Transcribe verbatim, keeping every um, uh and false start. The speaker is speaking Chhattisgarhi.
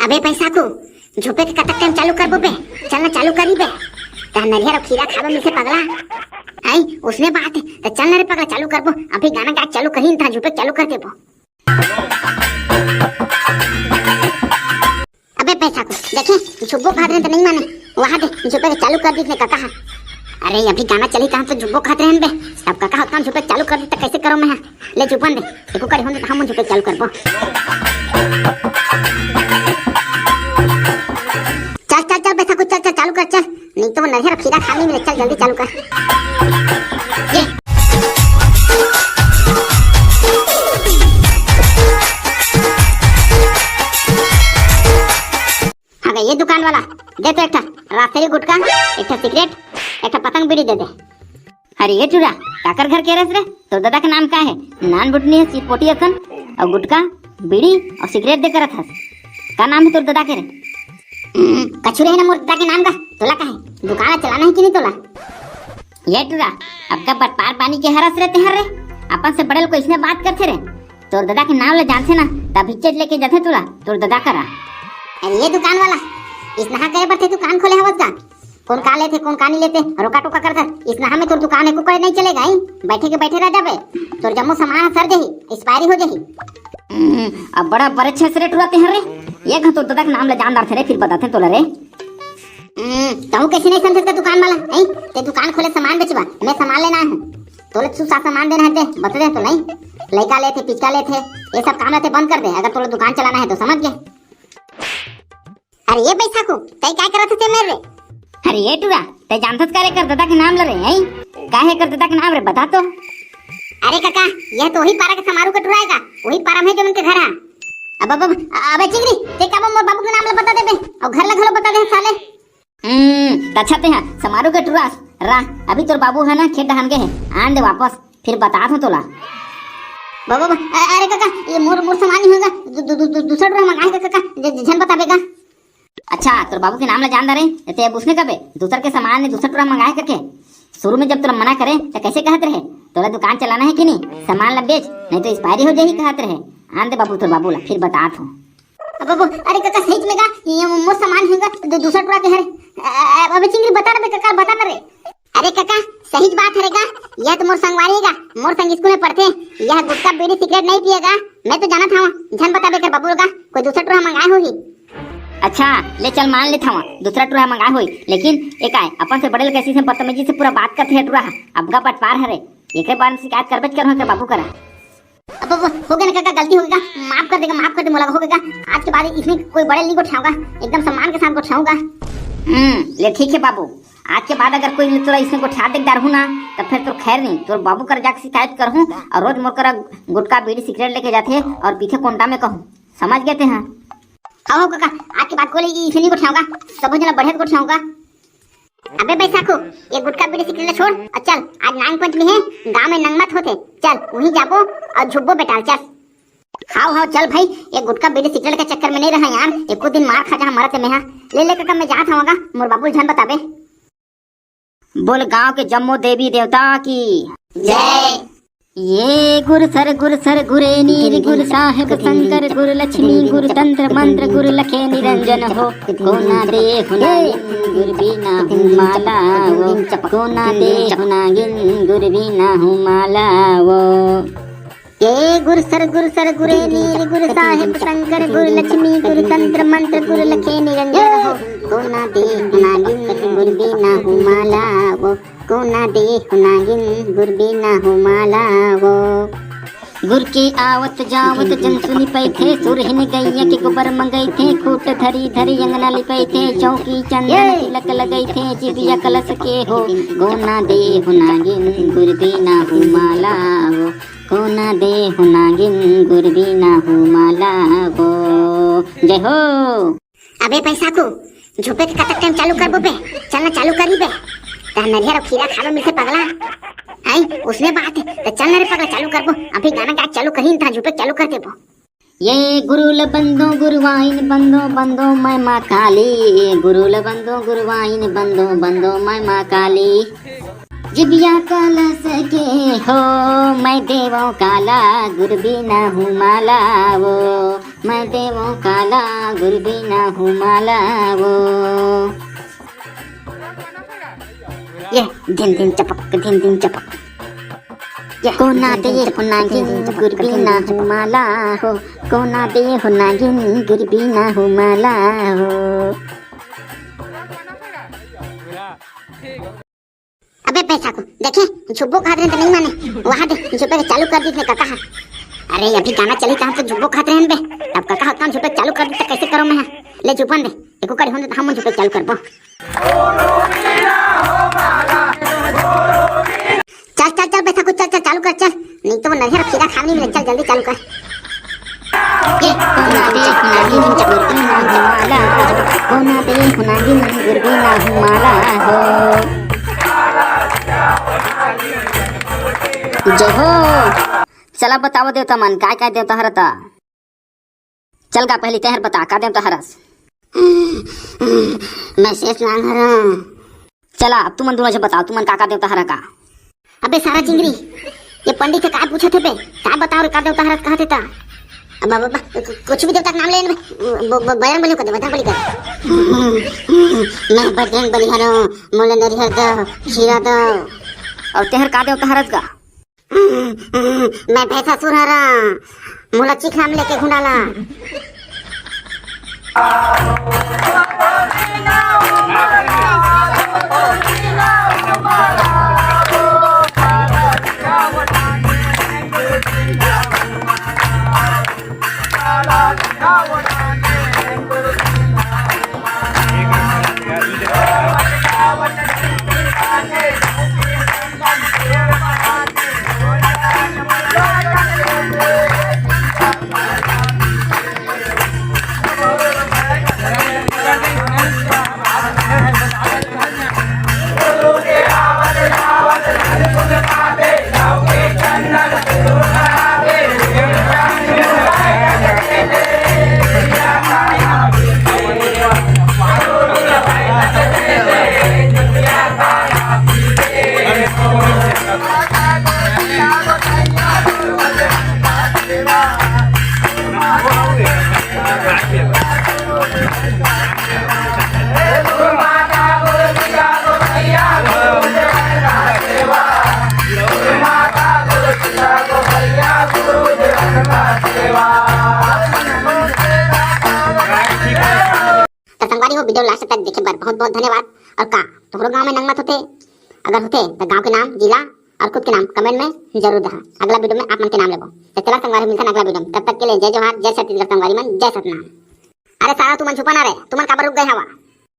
बे बैसाखू, झुपे के कतक टाइम चालू करबो बे? चल ना, चालू करी बे। तहर नरियर अउ खीरा खाबे मिलथे पगला। आई, उसने बात है, त चल ना रे पगला, चालू करबो। अभी गाना गा के चालू करी, तहर झुपे के चालू कर देबो। अबे बैसाखू, देखे, झुब्बो कहत रहे त नहीं माने। वहां दे, झुपे के चालू कर दी इसने कका हा। अरे, अभी गाना चली तहां तो झुब्बो कहत रहे बे। तब कका होत काम झुपे के चालू कर दी त कैसे करो मैं हा? ले झुपन दे, एको करी होन दे त हम झुपे के चालू करबो। चल, चल, चल बैसाखू, चल, चल, चालू कर, चल। नहीं तो वो नरियर खीरा खाने मिले, चल जल्दी चालू कर। ये। हाँ, ये दुकान वाला, दे तो एक ठा राजश्री गुटखा, एक ठा सिगरेट, एक ठा पतंग बीड़ी दे दे। अरे ये टूरा, काकर घर के रस रे? तोर ददा के नाम का है? नान बुटनी है, सिपोटी असन, अउ गुटखा, बीड़ी अउ सिगरेट दे करत हस। का नाम है तोर ददा के रे? हम्म, कछु रहे ना मोर ददा के नाम का, तोला का है? दुकान चलाना है कि नहीं तोला? ये टूरा, अब का बटपार पानी के हरस रे तेहर रे? अपन से बड़े ल कोई इसने बात करथे रे? तोर ददा के नाम ले जानथे ना, तब हिच्चेच लेके जाथे तोला, तोर ददा करा। अरे ये दुकान वाला, इसनहा करे बर ते दुकान खोले हवस का? कौन का लेथे, कौन का नहीं लेथे, रोका टोका करथे। इसनहा में तोर दुकान एको करे नहीं चलेगा, ही? बैठे के बैठे रह जाबे, तोर जम्मो सामान ह सर जही, एक्सपायरी हो जही। हम्म, अब बड़ा बड़े छे से रे टूरा तेहर रे। ये घर तोर ददा के नाम ले जान डारथे रे, फिर बताथे तोला रे। हम्म, तहूँ कैसे नहीं समझत का दुकान वाला, हैं? ते दुकान खोले सामान बेचबा, मैं सामान लेना है। तोले तू सा सामान देना है ते, बता दे तो नहीं। लइका लेथे, पिचका लेथे, ये सब काम लेथे बंद कर दे, अगर तोला दुकान चलाना है तो समझ गए। अरे ये बैसाखू, तै काय करत हस ते मेर रे? अरे ये टूरा, तै जानथस का रे कर ददा के नाम ल रे, हैं? का है कर ददा के नाम रे, बता तो। अरे काका, यह तो वही पारा के समारू के टूरा आएगा, वही पारा में जो उनके घर है। अब, अब, अब, अबे चिंगरी, ते का मोर बाबू के नाम ल बता देबे, अउ घर ल घलो बता दे साले। हम्म, त अच्छा ते हा, समारू के टुरास, रा, अभी तोर बाबू है ना, खेत डहान गए है, आन दे वापस, फिर बतात हूँ तोला। बाबा, बा-, अ-, अरे काका, ये मोर, मोर सामान नहीं होगा, दू-, दू-, दू-, दू-, दूसरा टुरा मंगाए का काका, ज-, ज-, झन बताबे का। अच्छा, तोर बाबू के नाम ला जान डारे, ते अब उसने कबे, दूसर के सामान ने दूसरा टुरा मंगाए करके। शुरू में जब तोला मना करे, त कैसे कहत रहे, तोला दुकान चलाना है कि नहीं, सामान ला बेच, नहीं तो एक्सपायरी हो जाही कहत रहे। आन दे बाबू तोर बाबू ला, फिर बतात हूँ। अब, अब, अरे काका, सहीच में गा, ये मोर सामान हे गा, दू-, दूसरा टुरा के हरे। अ-, अ-, अबे चिंगरी, बता ना बे काका, बता ना रे। अरे काका, सहीच बात हरे गा, यह तो मोर संगवारी हे गा, मोर संग स्कूल में पढ़थे, यह गुटखा, बीड़ी, सिगरेट नहीं पिए गा, मैं तो जानत हूँ, झन बताबे कर बाबू गा, कोई दूसरा टुरा मंगाए होही। अच्छा, ले चल मान लेत हूँ, दूसरा टुरा मंगाए होही, लेकिन एक आय, अपन से बड़े ल कैसे से बदतमीजी से पूरा बात करथे टुरा, अब गा बटपार हरे, एकरे बारे में शिकायत करबेच करहूँ कर बाबू करा। अब, अब, हो गया ना काका, गलती हो गया, माफ कर देगा, माफ कर दे मोला, हो गया। आज के बाद इसमें कोई बड़े नहीं गोठियाऊंगा, एकदम सम्मान के साथ गोठियाऊंगा। हम्म, ले ठीक है बाबू, आज के बाद अगर कोई तोरा इसमें गोठिया देख डारहूँ ना, तो फिर तोर खैर नहीं, तोर बाबू कर जाके शिकायत करहूँ और रोज मोर करा गुटखा, बीड़ी, सिगरेट लेके जाथे और पीथे कोंटा में कहूँ, समझ गए ते हाँ? हाँ हो काका, आज के बाद कोई इसमें नहीं गोठियाऊंगा, सब जना बढ़िया से गोठियाऊंगा। अबे बैसाखू, ये गुटखा बीड़ी सिगरेट ला छोड़ और चल, आज नाग पंचमी है, गांव में नंगमत होथे, चल वहीं जाबो और झुब्बो बेटाल, चल। हाव हाव चल भाई, ये गुटखा बीड़ी सिगरेट के चक्कर में नहीं रहा यार, एको दिन मार खा जहाँ मरत मैं हा। ले ले काका, मैं जात हूँ गा, मोर बाबू झन बताबे। बोल गांव के जम्मो देवी देवता की जय। ये गुर सर गुर सर गुरे नीर गुर साहेब शंकर गुर लक्ष्मी गुर तंत्र मंत्र गुर लखे निरंजन हो। कोना दे हुना गुर बीना हूँ माला वो। कोना दे हुना गुर बीना हूँ माला वो। ये गुर सर गुर सर गुरे नीर गुर साहेब शंकर गुर लक्ष्मी गुर तंत्र मंत्र गुर लखे निरंजन हो। कोना दे हुना गुर बीना हूँ माला वो। कोना दे हो नागिन गुर बीना हो माला वो। गुर के आवत जावत जन सुनि पैथे, सुरहिन गैया के गोबर मंगैथे, खूट धरी धरी अंगना लिपैथे, चौकी चंदन ये। तिलक लगैथे, जिबिया कलश के हो। कोना दे हो नागिन गुर बीना हो माला वो। कोना दे हो नागिन गुर बीना हो माला वो। जय हो। अबे बैसाखू, झुपे के कतक टाइम चालू करबो बे? चल ना, चालू करी बे। तहर नरियर अउ खीरा खाबे मिलथे पगला। आई, उसने बात है, त चल ना रे पगला, चालू करबो। अभी गाना गा चालू करी, तहर झुपे चालू कर देबो। ये गुरुल बंदो गुरुवाइन बंदो बंदो मैं माँ काली, ये गुरुल बंदो गुरुवाइन बंदो बंदो मैं माँ काली। जिबिया कलश के हो मैं देवो काला, गुर बीना हूँ माला वो। मैं देवों काला गुरु बिना हूँ माला वो। ये धिन धिन चपक, धिन धिन चपक। ये कोना दे हो नागिन गुरु बिना हूँ माला हो। कोना दे हो नागिन गुरु बिना हूँ माला हो। अबे पैसा को देखे, झुब्बो खात रहे तो नहीं माने। वहां दे, झुब्बे के चालू कर दी थे काका। अरे अभी गाना चली कहाँ तो झुब्बो खात रहे बे। तब काका होता हम झुब्बे चालू कर दी तो कैसे करो मैं? ले झुब्बन दे, एको कड़ी होन दे तो हम झुब्बे चालू करबो। चल चल चल पैसा को चल चल चालू कर चल, नहीं तो वो नजर खीरा खाने मिले। चल जल्दी चालू कर। ये कोना दे हो नागिन गुरु बिना हूँ माला हो। कोना दे हो नागिन गुरु बिना हूँ माला हो। जय हो। चला बताओ देवता मन, काय काय देवता हरता? चल गा, पहली तेहर बता, का देवता हरस? मैं शेष नांग हरं। चला, अब तुमन दोनों झन बताओ, तुमन का का देवता हरा का? अबे सारा चिंगरी, ये पंडित से काय पूछत हे बे? काय बताओ रे, का देवता हरस कहत हे ता? अब, अब, अब, कु-, कुछ भी देवता के नाम ले लेबे। ब-, ब-, बजरंग बली को दे, बजरंग बली कर। मैं बजरंग बली हरं, मोला नरिहर दो, खीरा दो। और तेहर का देवता हरस गा? मैं भैंसासुर हरं, मोला चिखला में लेके घुंडाला। तो संगवारी हो, video last तक देखे बर बहुत बहुत धन्यवाद। और का तुम्हरो गांव में नंगमत होथे? अगर होथे तो गांव के नाम, जिला और खुद के नाम comment में जरूर दहा। अगला video में आप मन के नाम लेबो। तो चला संगवारी, मिलथन अगला video में। तब तक के लिए जय जोहार, जय छत्तीसगढ़ संगवारी मन, जय सतनाम। अरे सारा तुमन छुपा ना रे, तुमन काबर रुक गए हवा?